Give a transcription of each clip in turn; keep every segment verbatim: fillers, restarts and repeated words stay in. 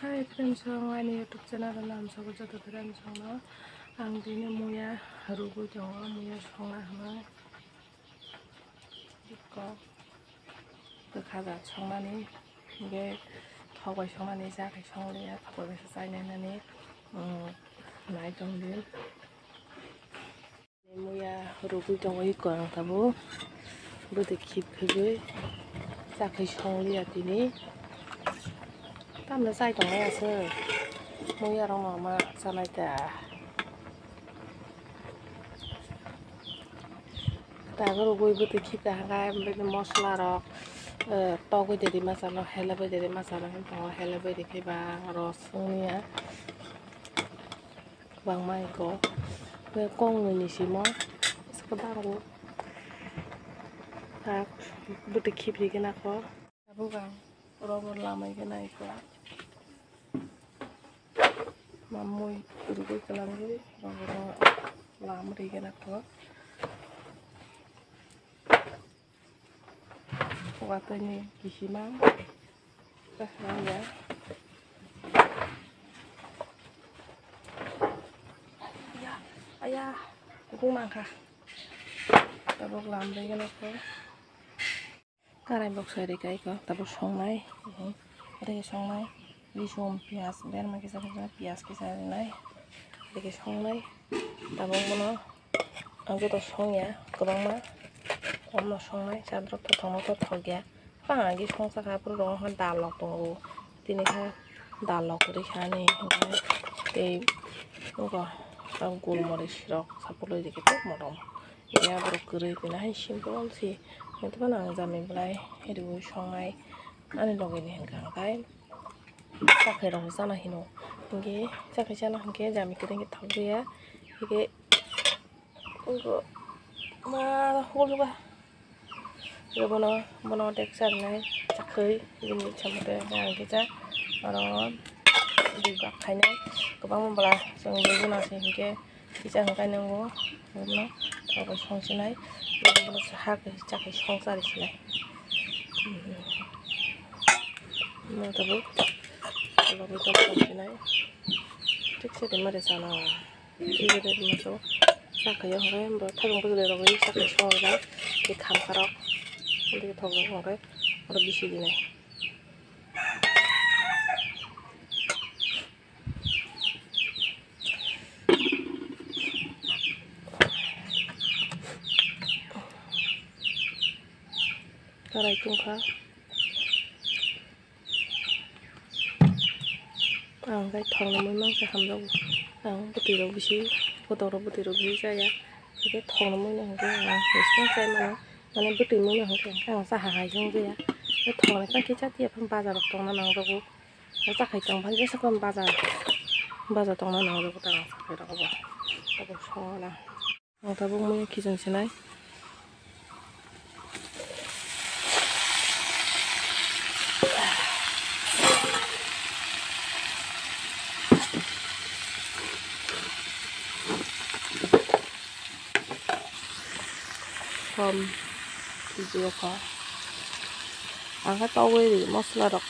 Hi friends, ang ani YouTube channel o namsok joto friends no ang tini muya rugwi tongo, muya songna hwnwi. Iko bwkha da songmani, hingke thok bai songmani, cha khai song liya, thok bai khe chainai nani, um, nai tong di. Muya rugwi tongo iko ang tabuk. Bwtwi khip khibwi cha khai song liya tini. Tamno chai tongnai aswk. Muya rokno ma chanai ta. Tago rugwi bwtwi khip kaham khai, bini mosola rok, eh, togwi deri masa no, helebwi deri masa no, hwnwi tongo, helebwi rikhe ba rosong ya. Kwbangma iko. Be kong nwi ni simo. Kwbang tak bwtwi khibri gana ko. Tabuk ang rogo lamai gana iko. Mamui rugui kalangui rogo lamri gana ko. Watwi ni kisima. Aya, aya, kukung mangkha. Tabuk lamri gana ko. Karai bok sai rika iko, tabuk songnai. Rege songnai. Risum, piyas, berma kisa kisa, piyas kisa rinai. Rege songnai. Tabuk bono ang joto songya, kwbangma. Omno songnai, chabrok to thongno to thokya. Bang agi songsa kha, aphuru rong kha dal rok tongo. Tini khe dal rok kwrwi kha ani, hwnkhe tei nugo gulmoris rok sapulwi rikhe tei motom. Tini aborok kwrwi tini hai simple si. Hwnkhe bono ang jami belai riwi songnai ani loge ni hwnkha hwnkhe chakhai rok chana hino. Hwnkhe chakhai chana hwnkhe jami kwrwi hwnkhe thokjaya. Hwnkhe Ungko ma hukjukha. Bono, bono tek cha rinai chakhwi bini ichha mote ang kisa oro bui bak khainai kwbangma bwla chwng bui guna se hinkhe kisa hwnkhe nwngo bono abo songchinai bono hakhe chakhwi songchari sinai. Bono tabuk logwi tongsinai thik se rimari chana. Tei bwdai rwma se o chakhai o hwnkhe bo thaibung bwdai rok ri chakhai songwi bai tei khamkha rok tei thok rok hwnkhe oro bisi rinai. Karai tungkha. Ang khe thokno mui mang khe hamjago. Ang bwtwi rok bisi, kotor rok bwtwi rok bisi chaya. Hwnkhe thokno mui no hwnkhe ang bisi chai mano. Mane bwtwi mui no hwnkhe ang chaha hai se wng jaya. Hwnkhe thokno tang khe cha tiya phano baja rok tongna nang jago. Chakhai tong phano jesa phano baja, baja tongna nang jago ta ang chakhai rok bo. Tabuk songna. Ang tabuk mui khiching sinai. Som khiji okho. Ang khe togwi ri mosola rok,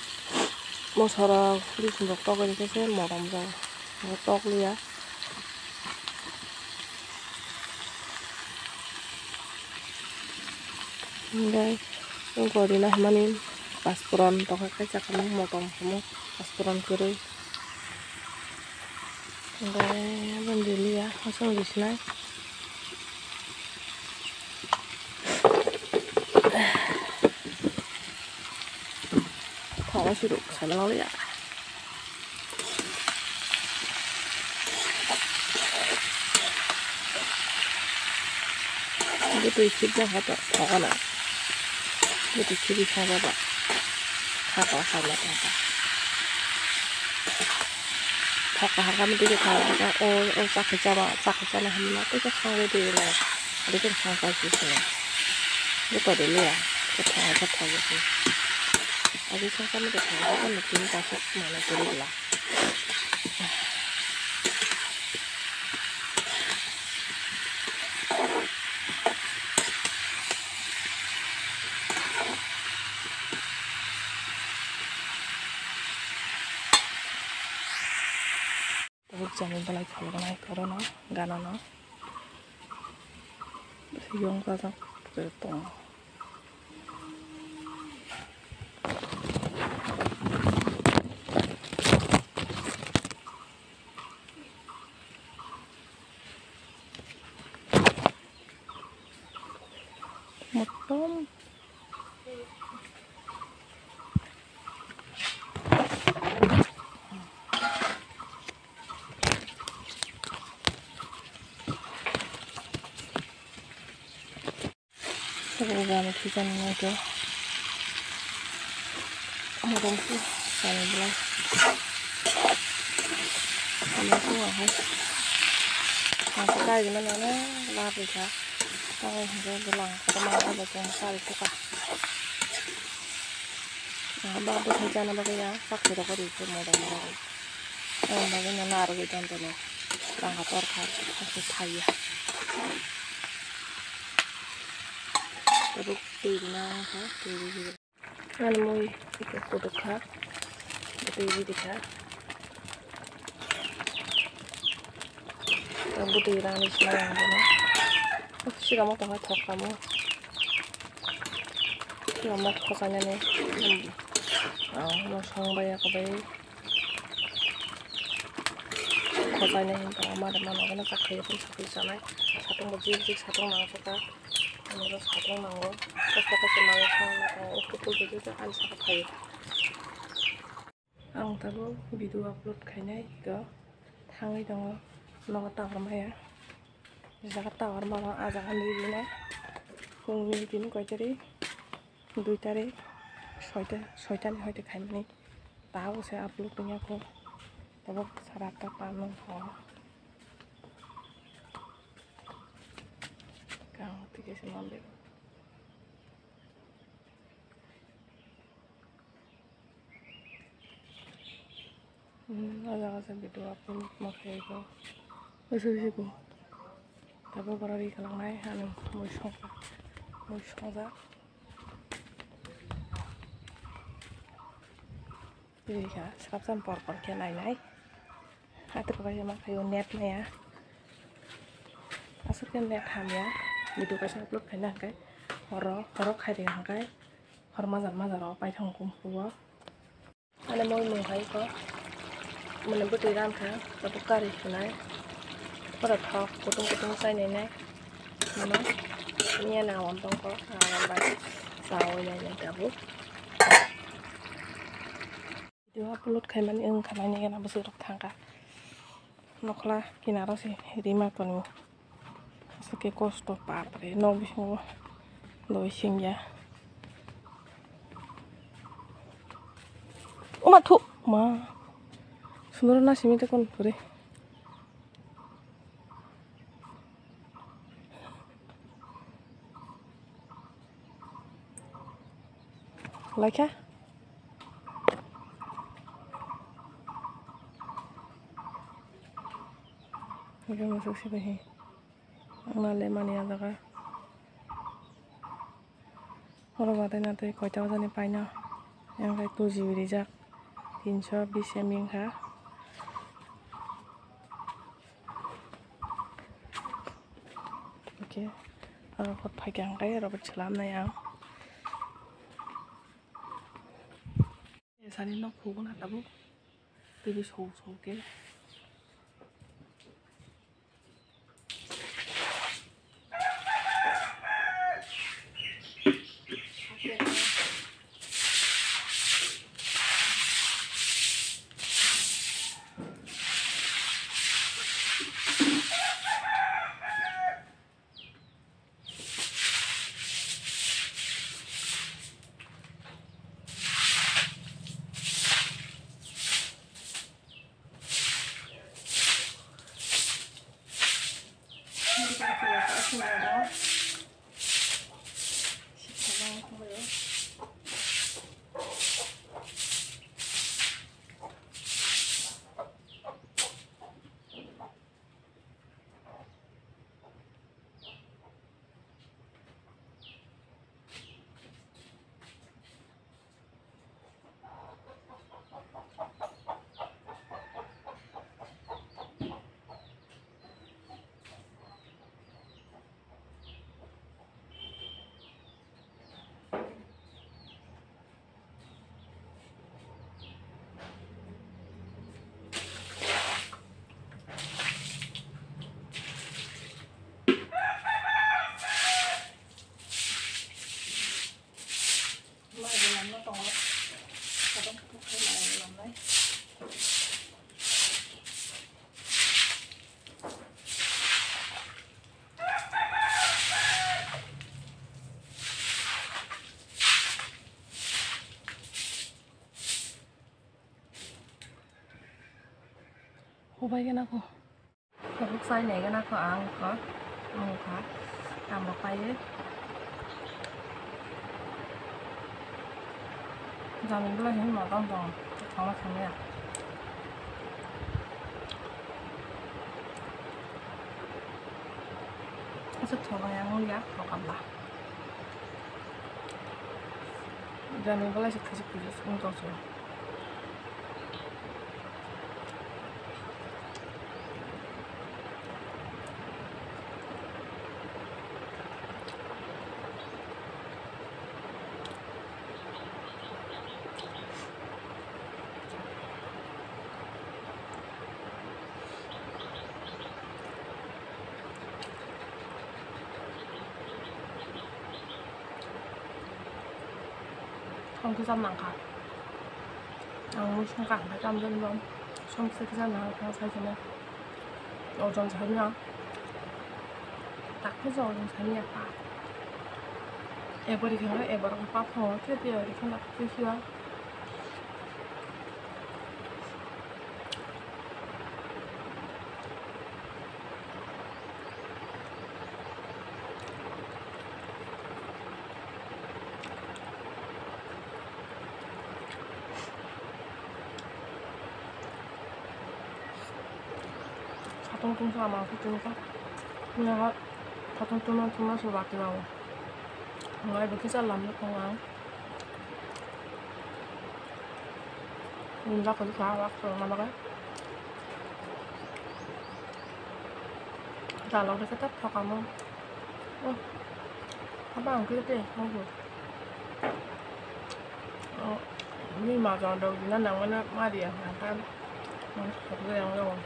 moso rok, risum rok togwi rikhe se motom jago. Ang tok liya. Hingke gorina hwnmani pasporon tongkha kaisa kamo motom kamo pasporon kwrwi. Hingke aboni liya aswk risinai. Thok suru sana liya. Bwtwi khibna kha to thok gana. Bwtwi khibi thok gana. Kha to kha na thok. Thok kha kha bwtwi kha o o chakhi chama chakhi chama hamna tei khe thok gana tei na. Tei khe thok gana tei khe. Bwtwi liya. Khe thok kha thok gana. Agi thok gana tei thok gana tei khe thok gana tei khe. Jani belai kholobonai korono ganano. Yong kajak tongo. Motom. Tabuk jani khichani nai khe. Motom khe jani belai. Motom khe ahai. Masa kai gana nana labi kha. Tamo hingke belang kotorma abo chwng chari thokha. Abo abo khe jana bagwi ya chakri rok ri khe motom rok. Ang bagwi no narwgwi don tono. Tangka torkha, aswk thaiya. Tabuk twi rwna wngkha, twi rwgwi. Ani mui iko kutuk kha, twi rwgwi kha. Ang bwtwi rani sinai ang bono. Sikamo tongkha thok kamo. Sikamo khosainani. Ang no song bai ya kabai. Khojainai hinwi tongo, mada mano bono chakhaio, phano sakwi chanai. Satung bo jik jik satung nang kha, ano satung nango, kosto kosto manwi songwi tongo, o kupulbo jesa ani saka phaio. Ang tabuk video upload khainai hinkhe thangwi tongo, nogo tower maya, jesa tower mano, ah jaga nini phungni tini koi tarik? Dui tarik, soita, soitani hoite khaimani. Tabuk se upload wngya kho. Tabuk sara atta par nung kho. Kang tike se non de. Hmm, o jaga se video upload ma khaiko. Oso se ko. Tabuk borok ri khalangnai, ani mui songkha, mui songjak. Ri kha, swkapsa por por khe nainai. Haitwrwk kaisa ma khaio net maya. Aswk khe net hamya. Video kaisa upload khaina hwnkhe horo, horo khairi hwnkhe hor majak majak rok paithang kumkuo. Ani moi mung hai ko, mane bwtwi ran kha, tabuk kari khwnai, oro thok kutung kutung chainai nai, mano niya na on tong kho, ang bai chawi nai nai tabuk. Video upload khaimani wng kha, nai nai gana bwswk rok thang kha, nokhla kinaro se rima tongo. Aswk khe kosto, bapre, nok bisingo doi singya. Oma thu, ma. Sundoro na simi te kon pore. Laikha. Hingke mosok sibahi. Ang na lemani ah jaga. Oro batai na tei koita bajani paino. Yang kai two G B rijak. Tinso bis M B wngkha. Oke. Oro kot phaikha ang kai oro bo chwlam nai ang. Sani nok phuguna tabuk. Tei bo sou sou khe. Ubai gana ko. Tabuk sai nai gana ko ang ko. Ang kha. Tamo pai. Jamin bela hin ma tong tong. Thama thama ya. Asuk thama yang ya thokam ba. Jani belai se khaisi puja se wng tong se. Song kisa nangkha. Ang mui song kaham khe tamjani bo. Song kisa kisa nangkha sai sene. Ojon sani ang. Tak khe ojon sani ya pa. Ebo rikha ekbar pa phone khe tiya rikha na khe siya. Satung tungsa ama khe tungsa. Nyaha satung tungma tungma se bati rao. Ngai bo kisa lamno tongo ang. Rinda kari kha wak tongma bagwi. Dalok rikhe ta thokamo. Oh, abo ang khe tei, oh, oh. Oh, ni ma jong dok dina nang mano ma dia, nang kha, nang kha, yang dong.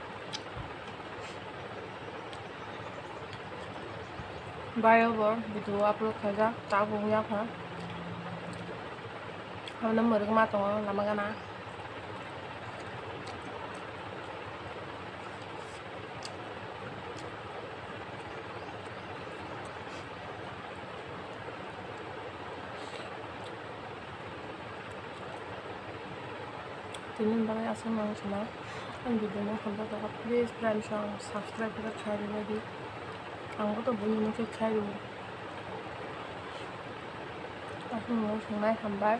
Bai, obo video upload khaijak, tabuk wngya kha. Abono mwrwk ma tongo lama gana. Tini bagwi aswk nang chwla ang video no hamjak jaga, please friends, ang subscribe khe khai rwbaidi. Ang bo to buini mungsa khai rwo. Aswk nang chwnai hambai.